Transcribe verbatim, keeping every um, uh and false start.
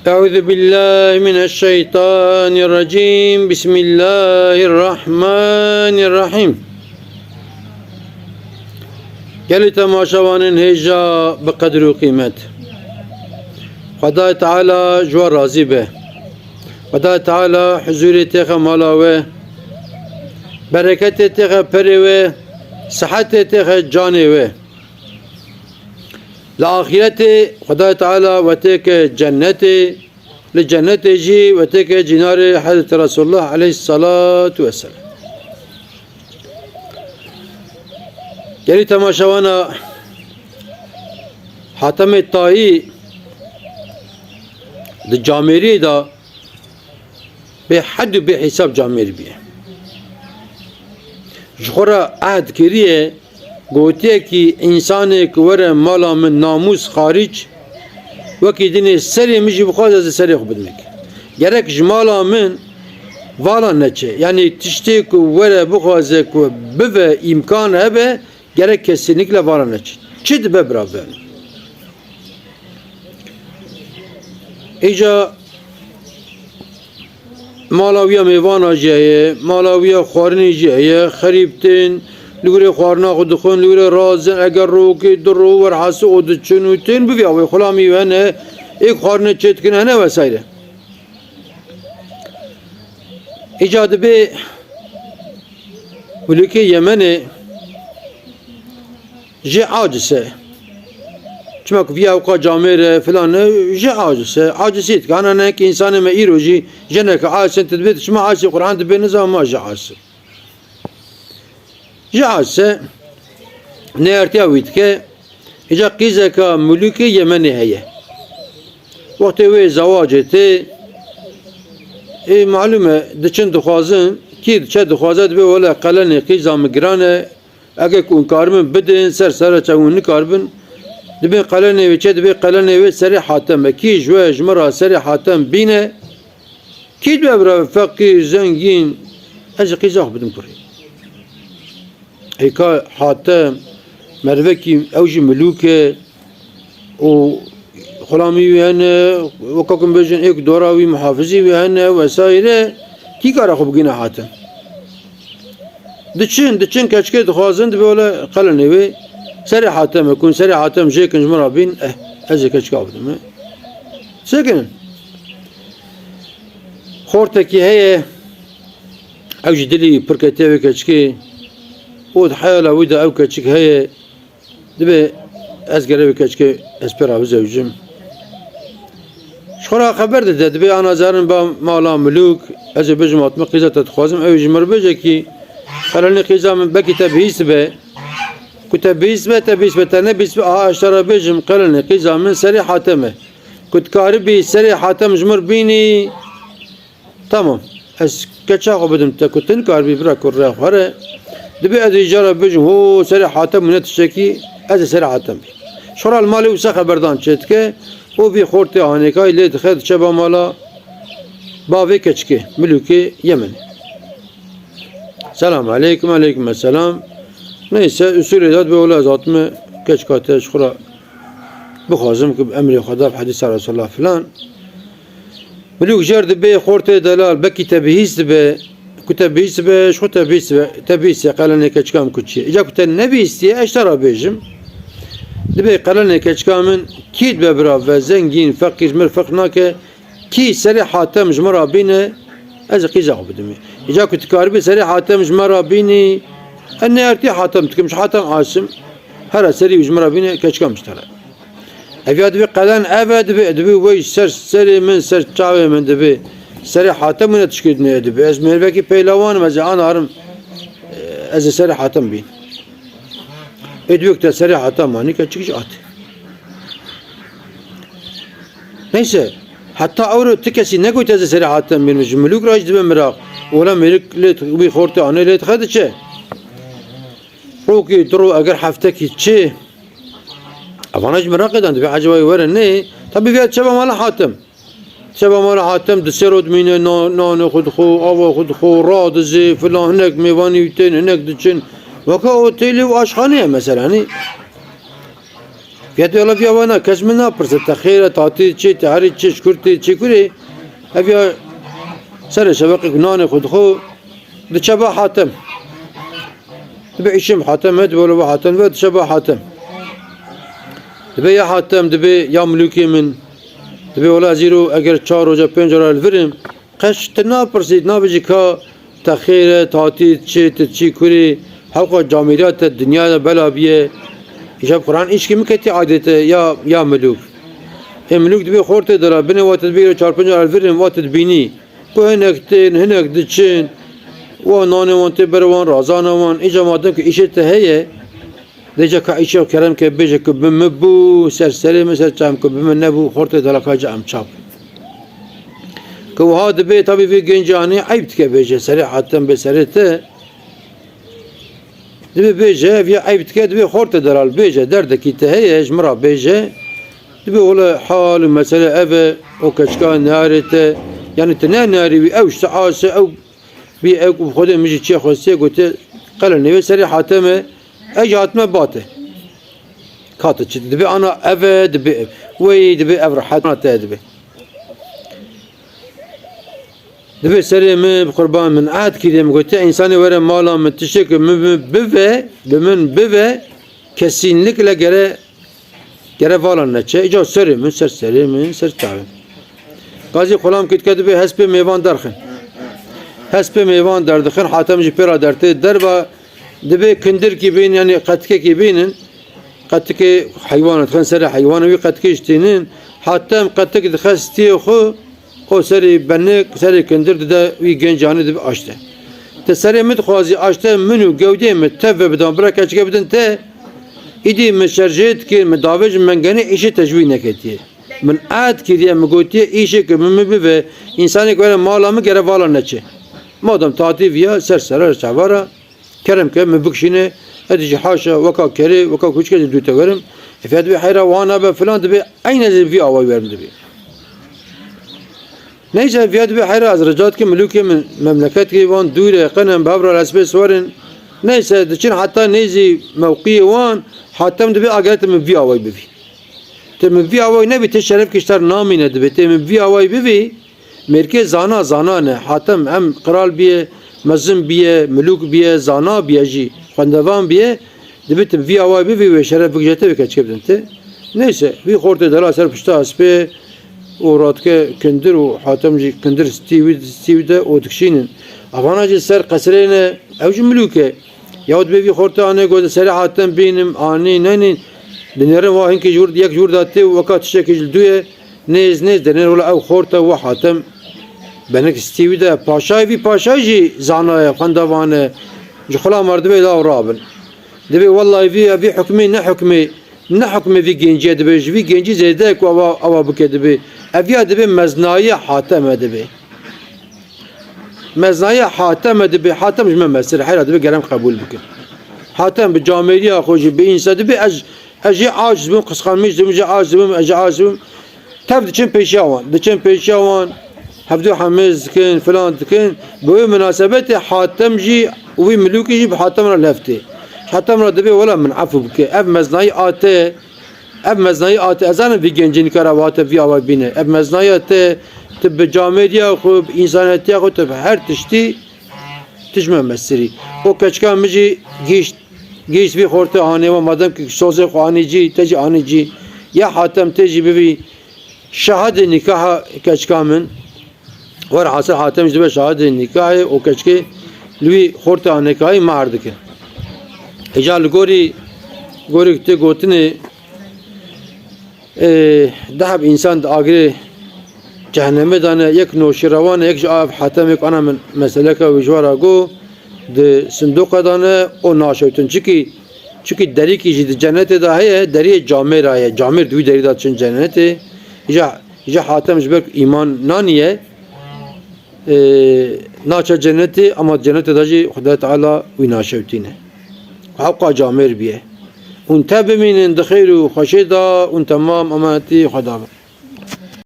أعوذ بالله من الشيطان الرجيم. بسم الله الرحمن الرحيم. Gelî temaşevanên hêja bi qedir û qîmet. Xwedayê Teala ji we razî be. Xwedayê Teala huzûrê têxe mala we. Bereketê têxe perê we. Sihetê têxe canê we. Li axîretê Xwedayê Teala we têke cennetê, li cennetê jî we têke cînarê Hezretî Resulullah aleyhisselatu vesselam. Gelî temaşevana Hatemê Tayî di camêriyê de bê hed û bê hîsab camêr bûye. Ji xwe re ehd kiriye, gotiye kî, însanê ku were mala min namûs xarîc, wekî dinê serê min jî bixwaze ez ê serê xwe bidim. Gerek ji mala min vala neçe. Yanî tiştê ku were bixwaze ku bive îmkan hebe, gerek kesinlikle vala neçe. Çi dibe bira be? Îca mala wî ya mêvana jî heye, mala wî ya xwarinê jî heye, xerîb tên, li wirê xwarina xwe dixwin, li wirê razin, eger rokê du ro werhasî û diçin û tên bivî awê xulamî wî hene, êk xwarinê çêdikin hene vesaire. Îca dibê Mulûkê Yemenê jê aciz e. Çima ku viya ewqa camêr e, filan e, jê aciz e. Aciziyê dike. Hana ne ki însanê me îro jî jeneke aciz e, tu dibê tu çima aciz e, Qur'an dibê nizam ma jê aciz e. Jê aciz e. Neyartiya wî dike. Îca qîzeka mulûkê Yemenê heye. Wextê wê zewacê tê, ê, malûm e, diçin dixwazin, kî diçe dixwaze dibê wele qelenê qîza min giran e, ege ku hûn karibin bidin, ser sere çe hûn nikaribin, dibê qelenê wê çe, dibê qelenê wê serê Hatem e. Kî ji we ji min re serê Hatem bîne, kî dibe bira feqîr, zengîn, ez ê qîza xwe bidim kurê. Hêka Hatem, mervekî ew jî milûk e û xulamî wî hene, weka ku bêjin êk dora wî muhafizî wî hene vesaire, kî kare xwe bigîne Hatem? Diçin, diçin keçikê dixwazin, dibê wele qelenê wê serê Hatem e, kun serê Hatem jêkin ji min re bîn, eh, ez ê keçika bidim, eh. Çêkinin. Xortekî heye, ew jî dilî pir ketiye wê keçikê û di heyala wî de ew keçik heye, dibê ez gere wê keçikê ez pê re bizewicim. Ji xwe re xeber dide, dibê ana zarin ba mala milûk, ez ê bêjim hatime qîza te dixwazim, ew ê ji min re bêje kî qelenê qîza min, belkî te bihîst be, ku te bihîst be, te bihîst be, te nebihîst be, aha ez te re bêjim qelenê qîza min serê Hatem e. Ku dikaribî serê Hatem ji min re bînî, Tamam. Ez keça xwe bidim te ku tu nikaribî bira kurê xwe re. Dibê ez ê îcara bêjim, ho, serê Hatem û ne tiştekî, ez ê serê Hatem bîm. Ji xwe re li malê wisa xeberdan çêdike û vî xortê hanêkayî lê dixe diçe ba mala bavê keçikê, milûkê Yemenê. Selam aleykum, aleykum selam. Neyse, usulê de dibê wela ez hatime keçika te ji xwe re bixwazim ku bi emrê Xweda, bi hedîsa Resulullah filan. Milûk jêr dibê, xortê delal, belkî te bihîst dibe, ku te bihîst dibe, ji xwe te bihîst dibe, te bihîstiye qelenê keçika min ku çi ye. Îca ku te nebihîstiye, ez ji te re bêjim. Dibê qelenê keçika min kî dibe bira ve, zengîn, feqîr, ji min re ferq nake, kî serê Hatem ji min re bîne, ez ê qîza xwe bidimê. Îca ku tu karibî serê Hatem ji me re bînî, ez neyartî Hatem dikim, ji Hatem asim, here serî wî ji min re bîne, keçika min ji te re. Ev ya dibê qelen ev e, dibê, dibê wey ser serê min, ser çavê min dibê. Serê Hatem wine tişkê dinê dibê. Ez mêrvekî peylewan im, ez ê anarim, ez ê serê Hatem bîn. Ê dibê ku te serê Hatem anî, keçik jî at. Neyse, heta ewro ti kesî negot ez ê serê Hatem bînim. Ji milûk re jî dibe miraq. Ola mêrik lê wî xortê anê lê dixe diçe. Rokê du ro eger heftekî çê, Evana jî meraqê dan dibê, eceba wê were nê. Tabî vêya diçe ba mala Hatem. Diçe ba mala Hatem, di sê ro dimîne, na-, nanê xwe dixwe, ava xwe dixwe, radizê, filan, hinek mêvanî wî tên, hinek diçin. Weke otelê û aşxanê ye mesela, nî? Viya dibê wela viya we ne, kes min napirse, te xêr e, te hatî çi, te herî çi, ji kur tê, çi kurê. Ev ya serê şeveqê ku nanê xwe dixwe, diçe ba Hatem. Dibê îşim Hatem e, dibê wela ba Hatem, ve diçe ba Hatem. Dibê ya Hatem, dibê ya milûkê min. Dibê wela ez îro eger çar roja, pênc roja li vir im, qet ji te napirsî, nabêjî ka te xêr e, te hatî çi, tu çi kurî, hewqa camêriya te dinya de bela bîye. Îşev Quran îşkî min ketî aydê te ya, ya milûk. Ê milûk dibê xortê de re, binê wa te dibê îro çar pênc roja li vir im, wa te dibînî. Ku hinek tên, hinek diçin, wan nanê wan tê ber wan, razana wan. Îca madem ku îşê te heye, dê ca ka îşê kerem ke bêje ku bi min bû, ser serê min, ser çavê min, ku bi min nebû, xortê dala ka ca em çap. Ku wiha dibê, tabî vî gencanî eyb dike bêje, serê Hatem bê serê te. Dibê bêje, ev ya eyb dike, dibê xortê delal bêje, derdekî te heye, ji min re bêje. Dibê wele hal û mesele ev e, o keçika neyarê te, yanî tu ne neyarî wî, ew ji te aşe, ew bî, ew bi Xwedê min jî çiya xwestiye, gotiye, qele nêvê serê Hatem e, ez jî hatime ba te. Ka tu çi dibê ana ev e, dibê ev. Wey dibê ev rehet te dibê. Dibê serê min bi qurban, min ehd kiriye, min gotiye, însanê were mala min, tiştê ku min, min bive, bi min bive, kesînlikle gere, gere vala neçe. Îca serê min, ser serê min, ser çavê min. Gazî xulam kî dike, dibê hespê mêvan derxin. Hespê mêvan derdixin, Hatem jî pê re dertê derva, dibê kindirkî bînin, yanî qetikekî bînin. Qetikê heywan dixin serê heywana, wî qetikê jî tînin. Hatem qetik dixe stiyê xwe, o serê benik, serê kindir dide wî gencanî, dibê aşte. Te serê min dixwazî aşte min û gewdê min tev ve bidan, bira keçike bidin te. Îdî min şerjê dikir, min davêjin mengenê, îşê te ji wî neketiye. Min ehd kiriye, min gotiye, îşê ku min, min bive, însanê ku were mala min gere vala neçe. Madem tatî viya, ser sera, çavara, kerem ke min bikişîne, ez jî haşa weka kerê, weka kûçikê dû te werim. Ê viya dibê heyra wan nabe filan, dibê eynê zî vî awayî werim dibê. Neyse, viya dibê heyra ez rica dikim, milûkê min memleketê wan dûr e, qenem bi hev re hespê siwarin. Neyse, diçin heta nêzî mewqiyê wan, Hatem dibê agere tu min vî awayî bivî. Tu min vî awayî nebî, tu şeref kişter namîne dibê. Tu min vî awayî bivî, mêrkê zana, zana ne. Hatem hem qral biye, mezin biye, milûk biye, zana biye jî, xwendevan biye. Dibê tu vî awayî bivî, wê şeref bikişe te, wê keçikê bidin te. Neyse, wî xortê dela ser pişta hespê û radike kindir û Hatem jî kindir stî wî, stî wî de û dikişînin. Evana jî ser qesrê ne, ew jî milûk e. Yaw dibê vî xortê anê, gote serê Hatem bînim, anî, nenî. Dinêrin wa hinkî ji wir, yek ji wir de tê û weka tiştekî ji li dû ye. Nêz, nêz, dinêrin wela ew xorte, we Hatem benik stî wî de. Paşayê vî paşa jî zana ye, xwendevan e. Ji xula mar dibê law rabin. Dibê wellahî vî, vî hukmî ne hukmî, ne hukmê vî gencî ye dibê. Ji vî gencî zêde ye ku ewa, ewa bike dibê. Ev ya dibê meznayî Hatem e dibê. Meznayî Hatem e dibê, Hatem ji me mestir, heyra dibê gerem qebûl bikin. Hatem bi camêriya xwe jî, bi însa dibê, ez, ez jê aciz bim, qisqanmîş dibim, jê aciz bim, ez jê aciz bim. Tev diçin pêşiya wan, diçin pêşiya wan, hevdû hemiz dikin, filan dikin. Bi wê minasebetê Hatem jî û wî milûkî jî bi Hatem re lef tê. Hatem re dibê, wela min efû bike. Ev meznayî a te, Ev meznayî a te, ez zanim vî gencî nikare wate vî awayî bîne. Ev meznayî a te, tu bi camêriya xwe, bi însanetiya xwe, tu bi her tiştî tu ji me mesirî. O keçika min jî gihîşt, gihîşt vî xortê anê we, madem ki sozê xwe anî cî, te jî anî cî. Ya Hatem tê jî bivî şahidê nîkaha keçika min. Werhasil Hatem jî dibe şahidê nîkahê û keçikê li wî xortê anêkayî mahr dikin. Îca li gorî, gorî tê gotinê, e, deh heb însan di agirê cehennemê de ne, yek noşîrewan e, yek jî av Hatemê ku ana min meseleke wî ji we re got, di sindoqe de ne û naşewtin. Çikî, çikî derîkî jî di cennetê de heye, deriyê camêra ye. Camêr di wî derî de diçin cennetê. Îca Ji Hatem ji ber ku îman naniye, e, naçe cennetê, ama cennetê de jî Xuda Teala wî naşewtîne. Hewqa camêr biye. Hûn te bimînin di xêr û xweşê de, hûn temam emanetî Xuda bin.